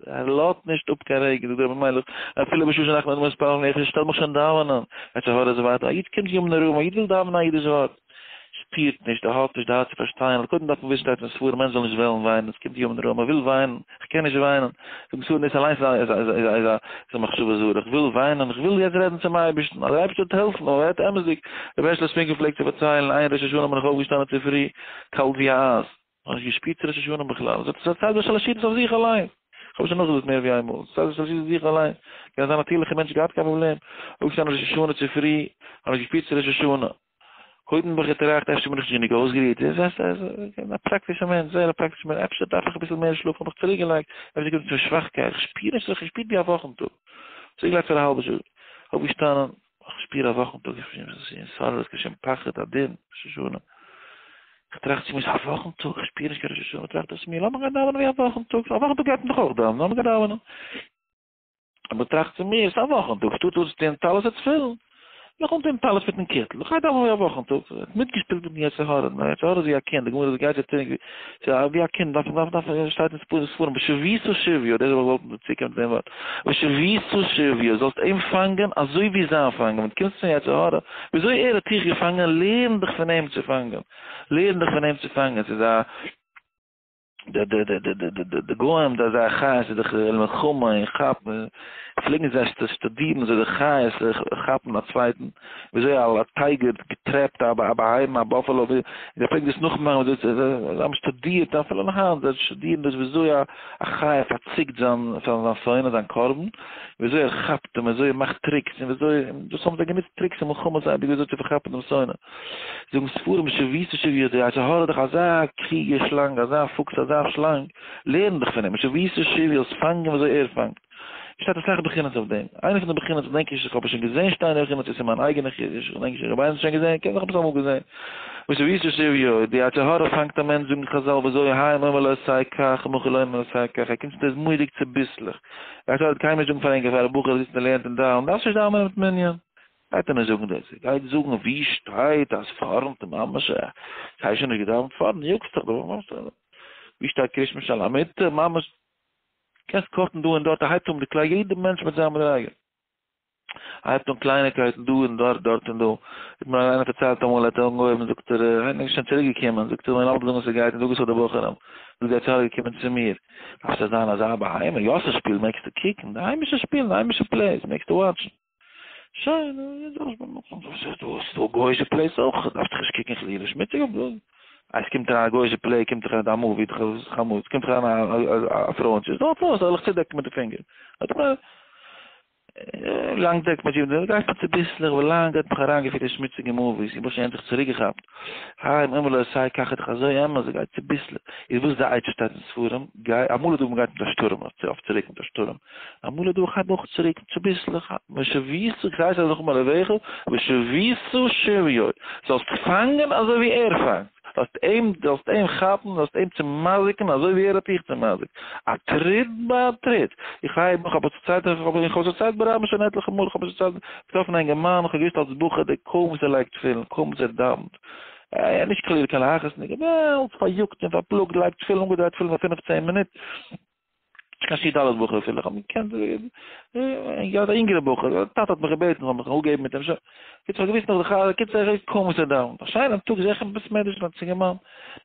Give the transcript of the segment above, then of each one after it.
ער לאזט נישט אפ קיין רגע, זאגט דער רבי מיילעך, אפילו בשעה שאנחנו מתפללים, איך שטעל מיך שוין דאווענען, יצר הרע איז ווייטער, א איד קומט ימים נוראים, א איד וויל דאווענען א אידיש ווארט, שפירט נישט, ער האט נישט די הארץ צו פארשטיין, קודם דארף מען וויסן שטייט אין ספרים, מענטש זאל נישט וועלן וויינען, עס קומט ימים נוראים, מען וויל וויינען, איך קען נישט וויינען, זאגן ספרים דאס אליינס איז א מחשבה זרה, איך וויל וויינען, איך וויל יעצט רעדן צום אייבערשטן, אז דער אייבערשטער וועט העלפן, אבער רעדט אמת'דיג, רבי הערשלע ספינקער פלעגט צו פארציילן, איין ראש השנה בין איך אויפגעשטאנען צופרי, קאלט ווי א אייז, כ'האב נישט געשפירט ראש השנה בכלל, עס האט צייט ביי שלש סעודות אויף זיך אליין, כ'האב שוין נאכגעזאגט מער ווי איינמאל, עס צייט ביי שלש סעודות אויף זיך אליין, קען זיין נאטירליכע מענטש געהאט קיין פראבלעם, אויפגעשטאנען ראש השנה צופרי, האב נישט געשפירט צו ראש השנה, קודם האב איך געטראכט אפשר בין איך נישט גענוג אויסגערוהט, א פראקטישע מענטש, זייער א פראקטישע מענטש, אפשר דארף איך אביסל מער שלאפן, האב איך צוריקגעלייגט, אפשר קומט עס פון שוואכקייט, איך שפיר נישט, איך שפיר ווי א וואכן טאג, צוריקגעלייגט פאר א האלבע שעה, אויפגעשטאנען, איך שפיר א וואכן טאג, איך שפיר התעוררות, קיין שום פחד, א דין, ראש השנה. איך טראכט צו מיר, ס'איז א וואכן טאג, איך שפיר נישט קיין ראש השנה, טראכט איך צו מיר, לאמיך גיין דאווענען ווי א וואכן טאג, א וואכן טאג גייט מען דאך אויך דאווענען, לאמיך גיין דאווענען. אבער טראכט צו מיר, ס'איז א וואכן טאג, שטאט אנצוטון טלית און תפילין, לאמיך אנטון טלית מיטן קיטל, איך גיי דאווענען ווי א וואכן טאג. ער האט מיטגעשפילט מיטן יצר הרע, מיין יצר הרע איז ווי א קינד, די גמרא זאגט גייט צו טרינקען, ס'איז ווי א קינד, דארף דארף דארף, שטייט אין ספרים, ושבית שביו, דאס האב איך געוואלט צוקומען צו דעם ווארט, ושבית שביו, זאלסט אים פאנגען אזוי ווי זיין פאנגען, ווען דו קומסט צום יצר הרע, וויאזוי ער האט דיך געפאנגען, לערן דיך פון אים צו פאנגען, לערן דיך פון אים צו פאנגען, ס'איז א. די די די די די די די גוים די זייער חיות איז דאך מלחמה און כאפן, פלעגן זיי שטודירן וויאזוי די חיות כאפן א צווייטן, וויאזוי א tiger געטרעפט א בהמה א buffalo, זיי פלעגן דאס נאכמאכן וויאזוי זיי האבן שטודירט אפילו נאך היינט זיי שטודירן דאס וויאזוי א חיה פארציקט זיין זיין שונא זיין קרבן, וויאזוי ער כאפט אים וויאזוי ער מאכט tricks און וויאזוי, דאס האבן זיי גענוצט tricks אין מלחמות אייביג וויאזוי צו פארכאפן דעם שונא. זאגן ספרים ושבית שביו, די יצר הרע איז דאך אזא קלוגע שלאנג, אזא פוקס, אזא שלאנג, לערן דיך פון אים, ושבית שביו, זאלסט פאנגען וויאזוי ער פאנגט. שטייט אסאך בחינות אויף דעם. איינע פון די בחינות געדענק איך, איך האב עס שוין געזען שטיין די בחינות, עס איז מיין אייגענע חידוש, איך געדענק נישט, איך האב איינס שוין געזען, קען זיין איך האב עס אמאל געזען. ושבית שביו, די יצר הרע פאנגט א מענטש, זאגן חזל, וויאזוי היום אומר לו עשה כך, מחר לא אומר לו עשה כך, ער קומט צו דער איז מורא'דיג צוביסלעך. די יצר הרע וועט קיינמאל נישט זאגן פאר ענק, פאר א בחור זיצט און לערנט און דאווענט, דארפסט נישט דאווענען מיט מנין. גייט ער נישט זאגן דאס, ער גייט זאגן ווי שטייט אז פארנט ממש, כ'האב שוין נישט געדאווענט פארנט, יאגסט דיך דא, ממש, ווי שטייט קריאת שמע שעל המיטה, ממש, קענסט quote ן דא און דארט, ער הייבט אן די קליי, יעדע מענטש מיט זיין מדריגה, ער הייבט אן קלייניקייטן דא און דארט, דארט און דא, האט מיר איינער פארציילט אמאל, ער האט אנגעהויבן זאגט ער, איינער איז שוין צוריק געקומען, זאגט ער, מיר אלע זאגן ס'גייט, און זאג עס פאר די בחורים, זאגט דער צדיק געקומען צו מיר, דארפסטו זיין אזא בהמה, יאסל שפיל מעגסטו קוקן, די היימישע שפילן, די היימישע plays מעגסטו watch ן. שוין, ס'איז דא גוי'אישע plays אויך, דארפסט דיך נישט קוקן חלילה שמוציג אויף דאס. אז עס קומט אריין א גוי'אישע play קומט דאך אריין א movie, עס קומט דאך אריין א פרויענטשע, איז דא א פרוי, זאל איך צודעקן מיט די פינגער. לאנג דעקט מען די גייסט מיר צוביסלעך ווי לאנג האט מיך אריינגעפירט אין שמוציגע movies, איך האב שוין ענדליך צוריקגעכאפט. היום אומר לו עשה כך איז דאך אזוי אמת, ס'גייט צוביסלעך. איז וואס איז די עצה שטייט אין ספרים, גיי, אמאל איז דא מ'גייט מיט א שטורעם אויף צוריק מיט א שטורעם. אמאל איז דא איך הייב אויך צוריק צוביסלעך, ושבית כעת אז נאכאמאל אביך, ושבית שביו, זאלסט פאנגען אזוי ווי ער פאנגט, זאלסט אים, זאלסט אים כאפן, זאלסט אים צומזיק'ן אזוי ווי ער האט דיך צומזיק'ט, א טריט ביי א טריט, איך הייב איך האב עס צייט איך האב איך האב עס צייט ברבים שוין עטליכע מאל, איך האב עס צייט געטראפן א אינגערמאן, איך האב געוויסט אלס בחור די קוים וואס ער לייגט תפילין, קוים וואס ער דאווענט, נישט חלילה קיין להכעיס'ניק, אבער אלס פאריאגט און פארפלאגט, לייגט תפילין, אנגעדרייט תפילין פאר פינף צען מינוט. נישט קיין שיעור ד' בחור אפילו, איך האב געקענט געהאט א אינגערע בחור, די טאטע האט מיך געבעטן זאל מיך אפגעבן מיט אים, שוין, קיצור איך האב געוויסט נאך די חלה, קיצור איך קום וואס ער דאווענט, א שיינעם טאג זעה איך אים בית מדרש מיט א צינגערמאן,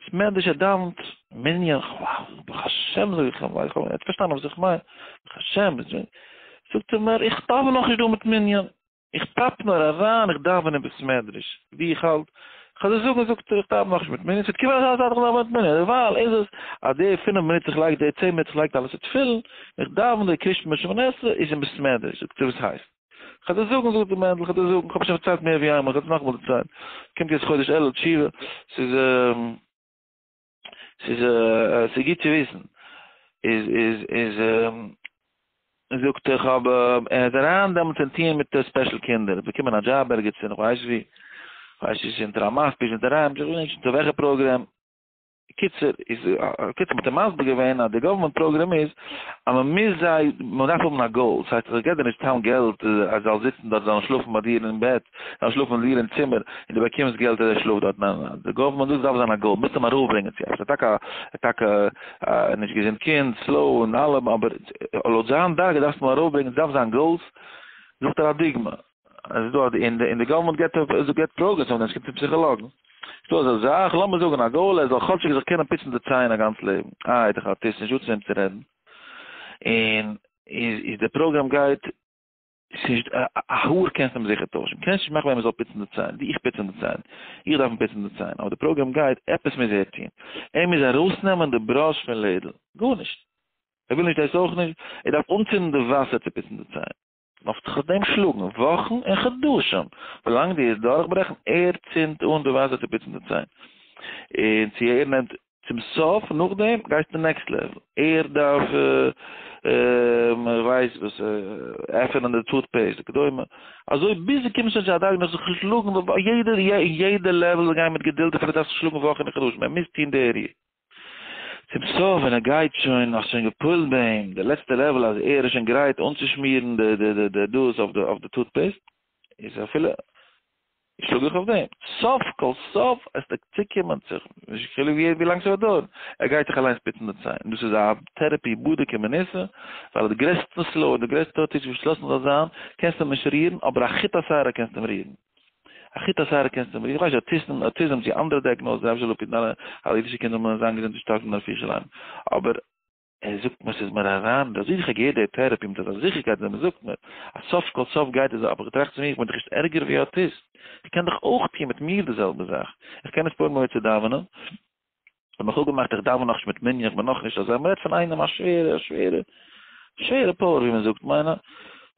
בית מדרש ער דאווענט, מנין, וואו, ברוך השם זאג איך אים, ווייל איך האב נישט פארשטאנען וואס איך מיין, ברוך השם, זאגט ער מיר איך דאווען נאכנישט דא מיט מנין. איך פאפ נאר אריין, איך דאווען אין בית מדרש, ווי איך האלט, כ'וועל דיר זאגן, זאגט ער, איך דאווען נאכנישט מיט מנין, ס'וועט קומען אזא צייט איך דאווען מיט מנין, דערווייל איז עס אז די פינף מינוט איך לייג, די צען מינוט איך לייג טלית ותפילין, איך דאווען די קריאת שמע שמונה עשרה איז אין בית מדרש, זאגט ער, וואס הייסט? כ'וועל דיר זאגן, זאגט דער מענדל, כ'וועל דיר זאגן, כ'האב שוין פארציילט מער ווי איינמאל, כ'וועל עס נאכאמאל דערציילן, קומט יעצט חודש אלול תשובה, ס'איז. ס'איז ס'איז גוט צו וויסן. איז איז איז זאגט ער כ'האב ער איז אריין דעמאלטס אין טיעם מיט special קינדער, באקומען א דזשאב ערגעץ אין כ'ווייס ווי, כ'ווייס נישט צו אונטער א מאסק, אונטער א רעם, כ'ווייס נישט אונטער וועלכע program. קיצור, איז, קיצור, מ'האט אים מסביר געווען אז די government program איז אז מ'מוז זיי, מ'דארף האבן א goal, ס'הייסט איך געב דיר נישט סתם געלט אז זאל זיצן דארט, זאלן שלאפן ביי דיר אין בעט, זאלן שלאפן ביי דיר אין צימער, און דו באקומסט געלט אז ער שלאפט דארט, ניין ניין, די government דאס דארף זיין א goal, מוזט אים ארויפברענגען צו עפעס, ער טאקע, ער טאקע א נישט געזונט קינד, slow און אלעם, אבער לויט זיין דרגה דארפסטו אים ארויפברענגען, ס'דארף זיין goals, זאגט ער א דוגמא. עס איז דא אין די אין די government געט געט programs אויף דעם, עס קומט פון פסיכאלאגן. ס'דא אזא זאך, לאמיר זאגן א goal ער זאל כאטשיג זיך קענען פוצן די ציין א גאנץ לעבן. איי איז דאך אוטיסט נישט דא צו אים צו רעדן. און איז איז די program גייט ס'נישט א האר קענסט אים זיכער טוישן. קענסט נישט מאכן ווען מ'זאל פוצן די ציין. ווי איך פוץ אים די ציין. איך דארף אים פוצן די ציין. אבער די program גייט עפעס מוז ער טון. ער מוז ארויסנעמען די brush פון לעדל. גארנישט. ער וויל נישט דאס אויך נישט. ער דארף אנצינדן די וואסער צו פוצן די ציין. דארפסט זיך אויף דעם שלאגן וואכן און חדשים, ווילאנג דו עסט דורכברעכן, ער צינדט אן די וואסער צו פוצן די ציין, און צו ער נעמט צום סוף נאכדעם גייסטו next level, ער דארף ווייס וואס עפענען די toothpaste וכדומה, אזוי ביז דו קומסט שוין צו א דרגה נאך זיך שלאגן יעדע יעדע level גיין מיט געדולד אפילו דארפסט זיך שלאגן וואכן און חדשים, ער מוז טון די ריר. צום סוף ווען ער גייט שוין, האסט שוין געפועלט ביי אים די לעצטע level אז ער איז שוין גרייט אנצושמירן די די די די דאס אויף די אויף די toothpaste, איז אפילו שלאג איך אויף דעם, סוף כל סוף עסטו צוקומען צו, נישט חילוק ווי ווי לאנג ס'וועט דויערן, ער גייט זיך אליינס פוצן די ציין, און דאס איז א therapy בדוק ומנוסה, ווייל די גרעסטע slow, די גרעסטע אוטיסט ווי שלאסן זאל זיין, קענסטו אים נישט רירן, אבער א חוט השערה קענסטו אים רירן. א חוט השערה קענסטו מיר, איך ווייס נישט, אוטיסטן, autism צו אנדערע דיאגנאזן, אפשר לפיד אלע אלע אידישע קינדער זאלן זיין געזונט און שטארק און רפואה שלמה, אבער ער זאגט מיר ס'איז מיר אריין, אזוי ווי איך האב געהערט די therapy מיט אזא זיכערקייט ווען מ'זאגט מיר אז סוף כל סוף גייט עס, האב איך געטראכט צו מיר איך בין דאך נישט ערגער ווי אוטיסט, איך קען דאך אויך טון מיט מיר די זעלבע זאך, איך קען נישט פועל'ן מיר צו דאווענען, האב מיך אפגעמאכט איך דאווען נאכנישט מיט מנין, איך בין נאכנישט אזוי, מ'רעדט פון איינעם א שווערע, א שווערע, שווערע פאוער ווי מ'זאגט, מיין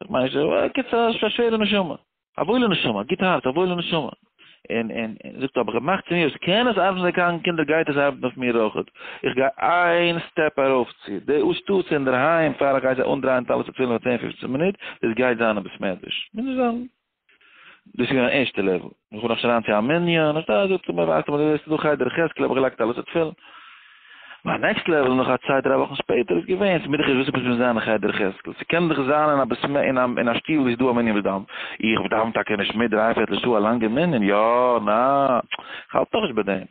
איך מיין נישט, קיצור א שווערע נשמה, א וואוילע נשמה, א גוט הארץ, א וואוילע נשמה, און און זאגט האב איך געמאכט צו מיר, אויב ס'קען עס ארבעטן אויף קיין קינדער גייט עס ארבעטן אויף מיר אויכעט, איך גיי איין step ארויפצו, די אנשטאט אינדערהיים פאר איך גיי זיי אנדרייען טלית ותפילין פאר צען פופצן מינוט, דאס גייט זיין אין בית מדרש, מוז נישט זיין. דאס איז געווען ערשטע level. איך בין נאך נישט אריין צו א מנין, איך דארף זאגט ער מיר ווייסט אמאל דאס איז דא חדר יחזקאל האב איך געלייגט אלעס אויף תפילין. מיין next level נאך א צוויי דריי וואכן שפעטער איז געווען, ס'מיר דאך נישט וואס עפעס מוז זיין אין חדר יחזקאל, ס'קען דאך זיין אין א בית מ אין א אין א שטוב וואו ס'איז דא א מנין וואס דאווענט, איך דאווען טאקע נישט מיט דריי פערטל שעה א לאנגע מנין, יא, ניין, כ'האלט נאכנישט ביי דעם,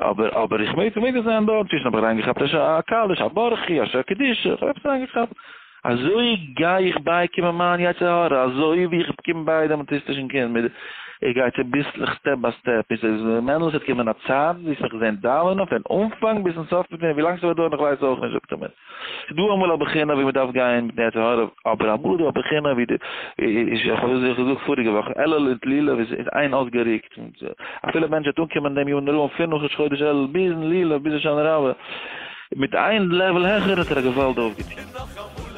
אבער אבער איך מעג מעג דאך זיין דארט, צווישן האב איך אריינגעכאפט א קדיש, א ברכי, א קדושה, כ'האב עפעס אריינגעכאפט. אזוי גיי איך בייקומען מיין יצר הרע, אזוי ווי איך קום ביי דעם אוטיסטישן קינד מיט, איך גיי צוביסלעך step ביי step, ביז עס מענדל עס וועט קומען א צייט וואו איך זען דאווענען פון אנפאנג ביזן סוף מיט מיר, ווי לאנג ס'וועט דויערן איך ווייס אויך נישט זאגט ער מיר. ס'איז דא אמאל א בחינה ווי מ'דארף גיין מיטן יצר הרע, אבער אמאל איז דא א בחינה ווי די, איך האב עס געזאגט פאריגע וואך, אלול און לולב איז איין אויסגערוקט, אפילו א מענטש וועט אנקומען דעם יאר נאר פון ראש חודש אלול ביזן לולב ביז הושענא רבה, מיט איין level העכער האט ער א געוואלד אויפגעטון.